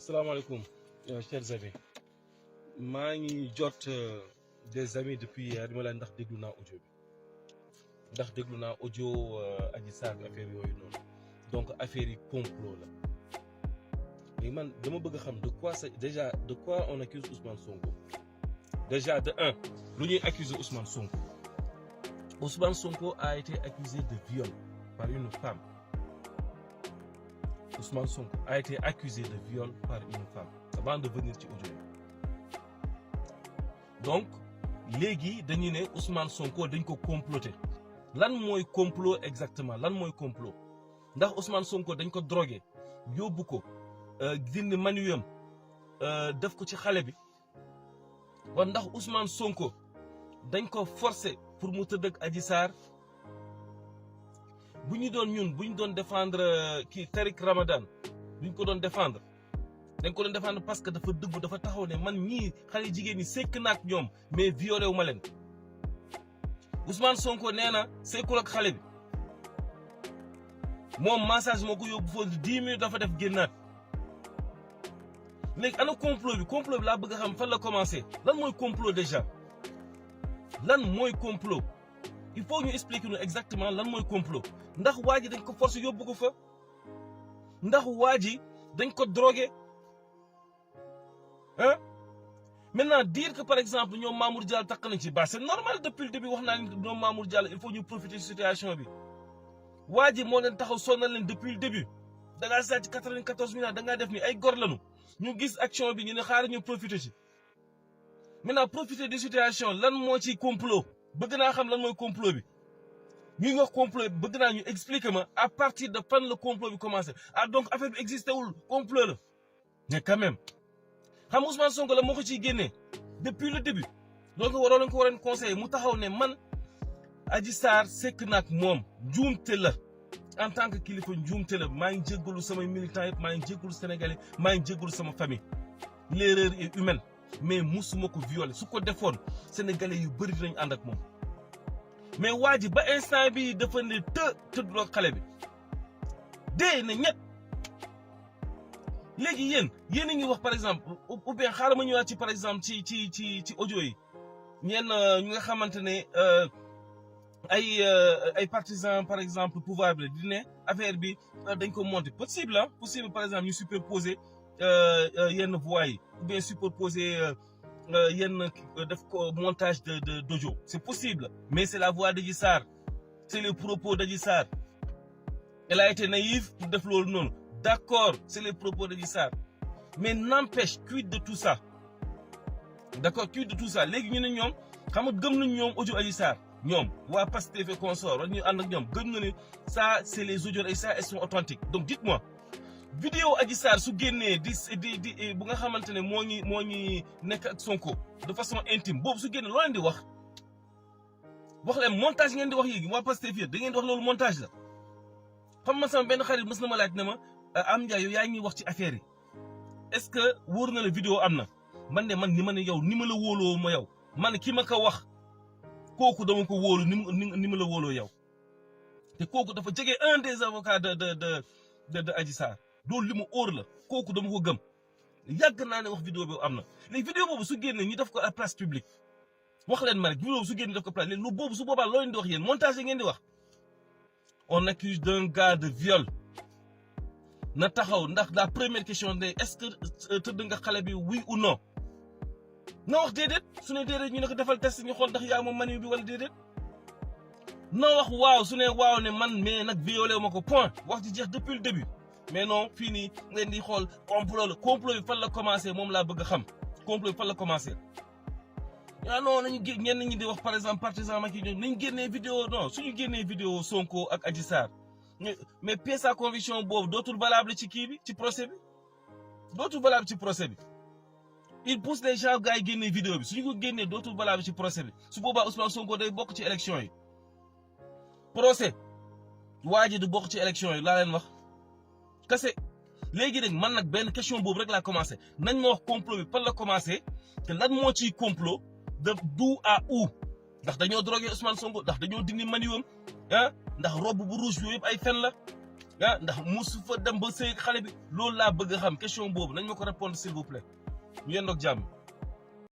Asalaamaaleykum chers amis maa ngi jot des amis depuis hier ma leen ndax déglu naa audio bi ndax déglu naa audio Adji Sarr affaire yooyu noonu donc affaire yi complot la mais man dama bëgg a xam de quoi c'est déjà de quoi on accuse Ousmane Sonko déjà de un lu ñuy accuser Ousmane Sonko. Ousmane Sonko a été accusé de viol par une femme. Ousmane Sonko a été accusé de viol par une femme avant de venir ci audio. Donc léegi dañu ne Ousmane Sonko dañ ko comploter lan mooy complot exactement lan mooy complot ndax Ousmane Sonko dañ ko drogué yóbbu ko dindi manuam def ko ci xale bi wala ndax Ousmane Sonko dañ ko forcer pour mu tëdd ak Adji Sarr bu ñu doon défendre kii Tariq Ramadan bu ñu ko doon défendre dañ ko doon défendre parce que dafa dëggu dafa taxaw ne man ñii xale jigéen ñi sekk na ak ñoom mais violé wu ma leen. Ousmane Sonko nee na sekkul ak xale bi moom massage moo ko yóbbu foofu 10 minutes dafa def génnaat léegi ana complot bi laa bëgg a xam fan la commencé lan mooy complot déjà lan mooy complot il faut ñu expliquer nous exactement lan mooy complot ndax waa ji dañ ko force yóbbu ko fa ndax waa ji dañ ko drogué hein maintenant dire que par exemple ñoom Mamour Diallo takk nañ ci ba c'est normal depuis le début wax naa ni ñoom Mamour Diallo il faut ñu profiter situation bi waa ji moo leen taxaw sonal leen depuis le début da ngaa sàcc 94 milliards da ngaa def ni ay gor lañu ñu gis action bi ñu ne xaaral ñu profiter ci maintenant profiter de situation lan moo ci complot bëgg naa xam lan mooy complot bi ñuy wax complot bi bëgg naa ñu expliquer ma à partir de fan le complot bi commencé donc affaire bi existé wul complot la mais quand même xam Ousmane Sonko la moo ko ciy génnee depuis le début donc waroon ko waroon conseiller mu taxaw ne man Adji Sarr sekk na ak moom njuumte la en tant que kilifa njuumte la maa ngi jéggalu samay militants yëpp maa ngi jéggalu Sénégalais maa ngi jéggalu sama famille l'erreur est humaine mais musuma ko violé su ko defoon Sénégalais yu bëri dinañ ànd ak moom mais waa ji ba instant bi dafa ne tëddloo xale bi dee na ñett léegi yéen a ngi wax par exemple ou bien xaaral ma ñëwaat ci par exemple ci audio yi ñenn ñu nga xamante ne ay partisans par exemple pouvoir bi di ne affaire bi dañ ko monter possible par exemple ñu superposer yenn voix yi ou bien superposer yenn def ko montage d'audio c'est possible mais c'est la voix d'Adji Sarr c'est les propos d'Adji Sarr elle a été naïve pour def loolu noonu d'accord c'est les propos d'Adji Sarr mais n'empêche quid de tout ça d'accord quid de tout ça léegi ñu ne ñoom xam nga gëm nañu ñoom audio Adji Sarr ñoom waa Pastef et consort wala ñu ànd ak ñoom gëm na ne ça c'est les audios et ça elles sont authentiques donc dites-moi vidéo Adji Sarr su génnee di bu nga xamante ne moo ñi nekk ak Sonko de façon intime boobu su génnee loo leen di wax leen montage ngeen di wax yéegi waa Pastef da ngeen di wax loolu montage la xam ma sama benn xarit mës na ma laaj ne ma am Ndiaye yow yaa ngi wax ci affaire yi est-ce que wóor na la vidéo am na man ni ma ne yow ni ma la wóoloo ma yow man ki ma ko wax kooku dama ko wóolu ni ma la wóoloo yow te kooku dafa jege un des avocats de Adji Sarr loolu li mu óor la kooku dama ko gëm yàgg naa ne wax vidéo boobu am na léegi vidéo boobu su génnee ñu def ko à place publique wax leen ma rek vidéo boobu su génnee def ko place léegi lu boobu su boobaa loo leen di wax yéen montage yi ngeen di wax on accuse d'un gars de viol na taxaw ndax la première question de est-ce que tëdd nga xale bi oui ou non na wax déedéet su ne déedéet ñu ne ko defal test ñu xool ndax yaa moom manu bi wala déedéet na wax waaw su ne waaw ne man mais nag violé wu ma ko point wax ji jeex depuis le début mais non fii nii ngeen di xool complot bi fan la commencé moom laa bëgg a xam complot bi fan la commencé non nañu ñenn ñi di wax par exemple partisan Macky ñoom nañu génnee vidéo non suñu génnee vidéo Sonko ak Adji Sarr mais pièce à conviction boobu dootul valable ci kii bi ci procès bi dootul valable ci procès bi il pousse les gens gars yi génnee vidéo bi suñu ko génnee dootul valable ci procès bi su boobaa Ousmane Sonko day bokk ci élection yi procès waa ji du bokk ci élection yi laa leen wax kase léegi nag man nag benn question boobu rek laa commencé nañ ma wax complot bi fan la commencé te lan moo ciy complot de d'où à où ndax dañoo drogué Ousmane Sonko ndax dañoo dindi maniwam ndax robe bu rouge yooyu yëpp ay fen la ah ndax musu fa dem ba sëy xale bi loolu laa bëgg a xam question boobu nañ ma ko répondre s'il vous plaît ñu yendoog jàmm